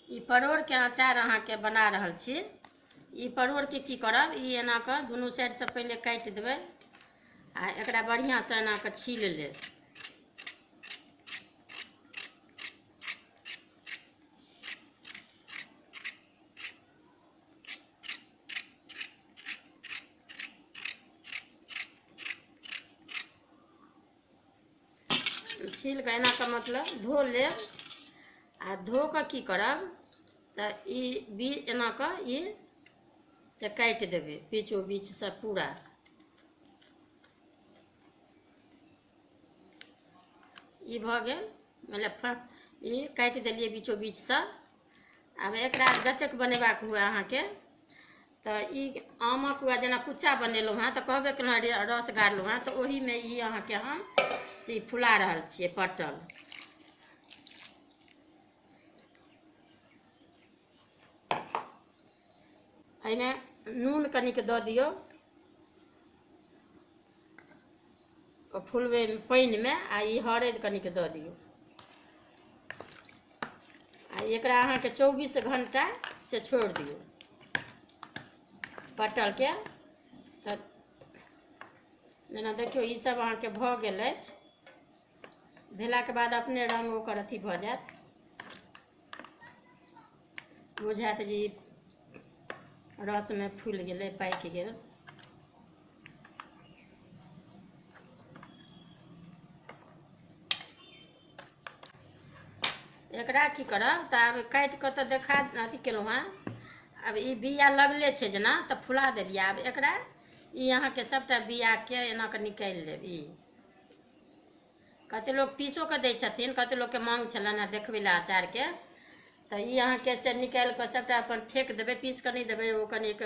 ई परोड़के अचार अहाँके बना रहल छी। ई परोड़के की करब, ई एना कऽ दुनू साइडसँ पहिले काटि देबै आ एकरा बढ़िआँसँ एना कऽ छील लेब। छील कऽ एना कऽ मतलब धो लेब आ धो कऽ की करब तऽ ई बीज एना कऽ ई से काटि देबै बीचो बीचसँ पूरा। ई भऽ गेल, मतलब ई काटि देलियै बीचो बीचसँ। आब एकरा जतेक बनेबाक हुए अहाँके, तऽ ई आमक हुए जेना कुच्चा बनेलहुँ हेँ तऽ कहबे केलहुँ हेँ रस गाड़लहुँ हेँ, तऽ ओहिमे ई अहाँके हम से फुला रहल छियै पटल। एहिमे नून कनिक दऽ दियौ फुलबै पानिमे, आ ई हरदि कनिक दऽ दियौ। आ एकरा अहाँके 24 घंटा से छोड़ि दियौ पटलके। तऽ जेना देखियौ ई सब अहाँके भऽ गेल अछि। भेलाके बाद अपने रंग ओकर अथी भऽ जायत, बुझायत जे ई रसमे फुलि गेलै, पाकि गेल। एकरा की करब तऽ आब काटि कऽ तऽ देखा अथी केलहुँ हेँ। आब ई बिया लगले छै जेना, तऽ फुला देलियै। आब एकरा ई अहाँके सभटा बियाके एना कऽ निकालि लेब। ई कते लोक पीसो कऽ दै छथिन, कते लोकके मांग छलनि हेँ देखबै लए अचारके, तऽ ई अहाँके से निकालि कऽ सभटा अपन फेक देबै, पीस कऽ नहि देबै। ओ कनिक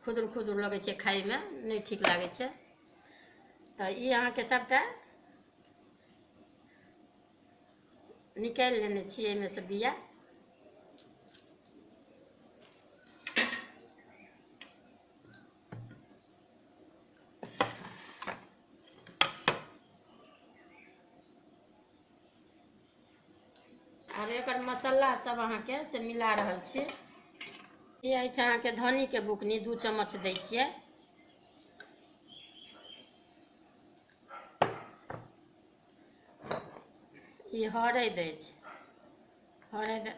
खुदुर खुदुर लगै छै खाइमे, नहि ठीक लागै छै। तऽ ई अहाँके सभटा निकालि लेने छियै एहिमे से बिया। आब एकर मसाला सब अहाँके से मिला रहल छी। ई अछि अहाँके धनीके बुकनी, 2 चम्मच दै छियै। ई हरदि अछि, हरदि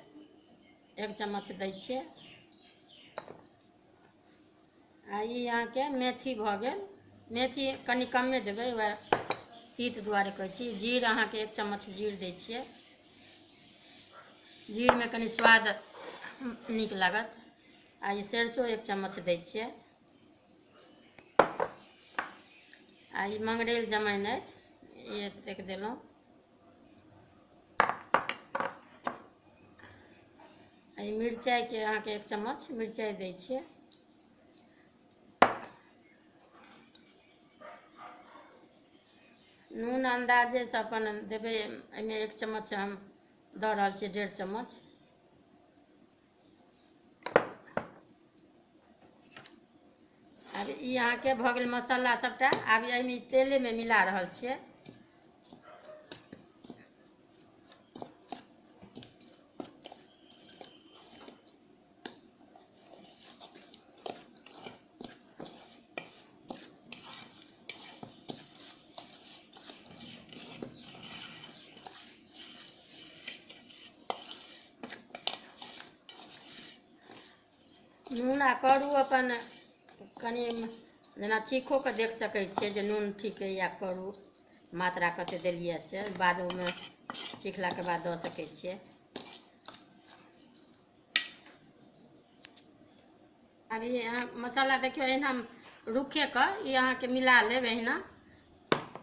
1 चम्मच दै छियै। आ ई अहाँके मेथी भऽ गेल, मेथी कनि कमे देबै, वएह तीत दुआरे कहै छी। जीर अहाँके 1 चम्मच जीर दै छियै, जीरमे कनि स्वाद नीक लागत। आ ई सरिसो 1 चम्मच दै छियै। आ ई मंगरैल जमाइन अछि, ई एतेक देलहुँ। आ ई मिरचाइके अहाँके 1 चम्मच मिरचाइ दै छियै। नून अन्दाजेसँ अपन देबै, एहिमे 1 चम्मच हम दऽ रहल छियै, 1.5 चम्मच। आब ई अहाँके भऽ गेल मसाला सभटा। आब एहिमे तेलेमे मिला रहल छियै। नून आ करू अपन कनि जेना चीखो कऽ देख सकै छियै जे नून ठीक अइ या करू मात्रा कते देलियै से, बादमे चीखलाके बाद दऽ सकै छियै। आब ई अहाँ मसाला देखियौ एहिना रुखे कऽ ई अहाँके मिला लेब, एहिना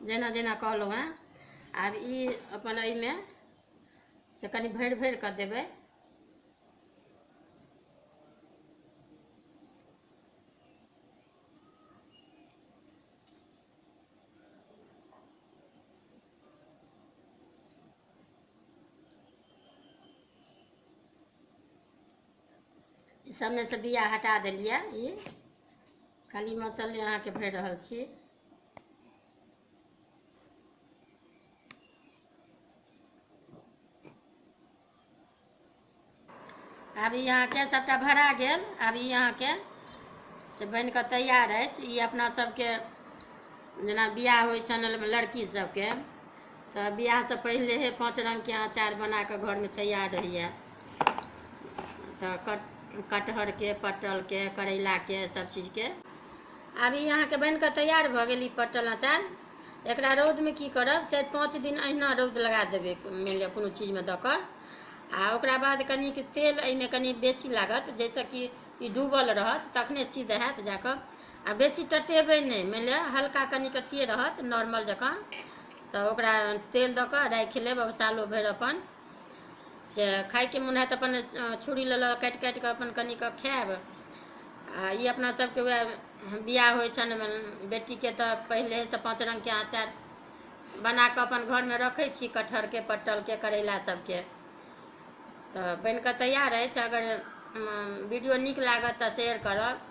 जेना जेना कहलहुँ हेँ। आब ई अपन एहिमे से कनि भरि भरि कऽ देबै। सबमे से बिया हटा देलियै, ई खाली मसाले अहाँके भरि रहल छी। आब ई अहाँके सभटा भरा गेल। आब ई अहाँके से बनि कऽ तैयार अछि। ई अपना सबके जेना बियाह होइ छनि लड़की सबके, तऽ बियाहसँ पहिले 5 रङ्गके अचार बना कऽ घरमे तैयार रहैए। तऽ कटहरके, पटलके, करैलाके, सब चीजके। आब ई अहाँके बनि कऽ तैयार भऽ गेल ई पटल अचार। एकरा रौदमे की करब, 4-5 दिन अहिना रौद लगा देबै, मानि लिअ कोनो चीजमे दऽ कऽ। आ ओकरा बाद कनिक तेल एहिमे कनि बेसी लागत, जाहिसँ कि ई डूबल रहत, तखने सिद्ध हैत जाकऽ। आ बेसी टटेबै नहि, मानि लिअ हल्का कनिक अथिए रहत, नॉर्मल जकाँ। तऽ ओकरा तेल दऽ कऽ राखि लेब। अब सालो भरि अपन से खाइके मोन हैत अपन छुरी लऽ लऽ काटि काटि कऽ अपन कनिक खायब। आ ई अपना सबके वएह बियाह होइ छनि बेटीके, तऽ पहिलेसँ 5 रङ्गके अचार बना कऽ अपन घरमे रखै छी, कटहरके, पटलके, करैला सबके। तऽ बनि कऽ तैयार अछि। अगर वीडियो नीक लागत तऽ शेयर करब।